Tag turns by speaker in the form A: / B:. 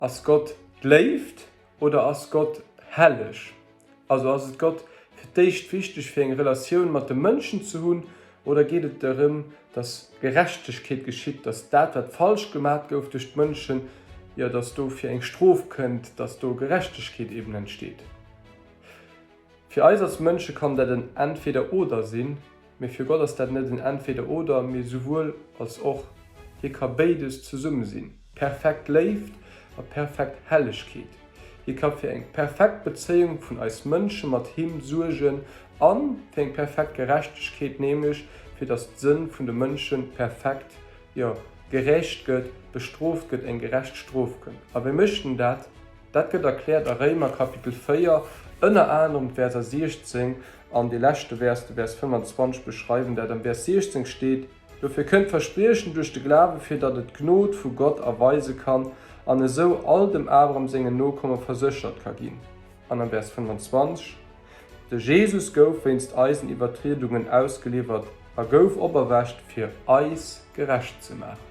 A: Ass Gott d'Léift oder ass Gott helleg? Also ass et Gott fir d'éischt wichteg fir eng Relatioun mat de Mënschen ze hunn oder geet et dorëm, dass Gerechtegkeet geschitt, dass dat wat falsch gemat gouf duerch d'Mënschen, jo dass dofir eng Strof kënnt, dass do Gerechtegkeet eben entsteet? Fir eis als Mënsche kann dat en Entweder-oder sinn, Mee fir Gott ass dat net en Entweder-oder, mee souwuel als och. Hie ka béides zesumme sinn, perfekt Léift a perfekt Hellegkeet. Hie ka fir eng perfekt Bezéiung vun eis Mënsche mat him suergen a fir eng perfekt Gerechtegkeet, nämlech fir datt d'Sënn vun de Mënsche perfekt, jo, gerächt gëtt, bestrooft gëtt, eng gerecht Strof kënnt. A wéi mécht en dat? Dat gëtt erkläert a Réimer Kapitel 4, ënner anerem d'Verser 16 An dee leschte Vers, de Vers 25, beschreiwen dat. Am Vers 16 steet, Dofir kënnt d'Verspriechen duerch de Glawe fir datt et d'Gnod vu Gott erweise kann an esou all dem Abraham sengen Nokomme verséchert ka ginn. An am Vers 25, De Jesus gouf wéinst eisen Iwwertriedungen ausgeliwwert a gouf operwächt fir eis gerecht ze maachen.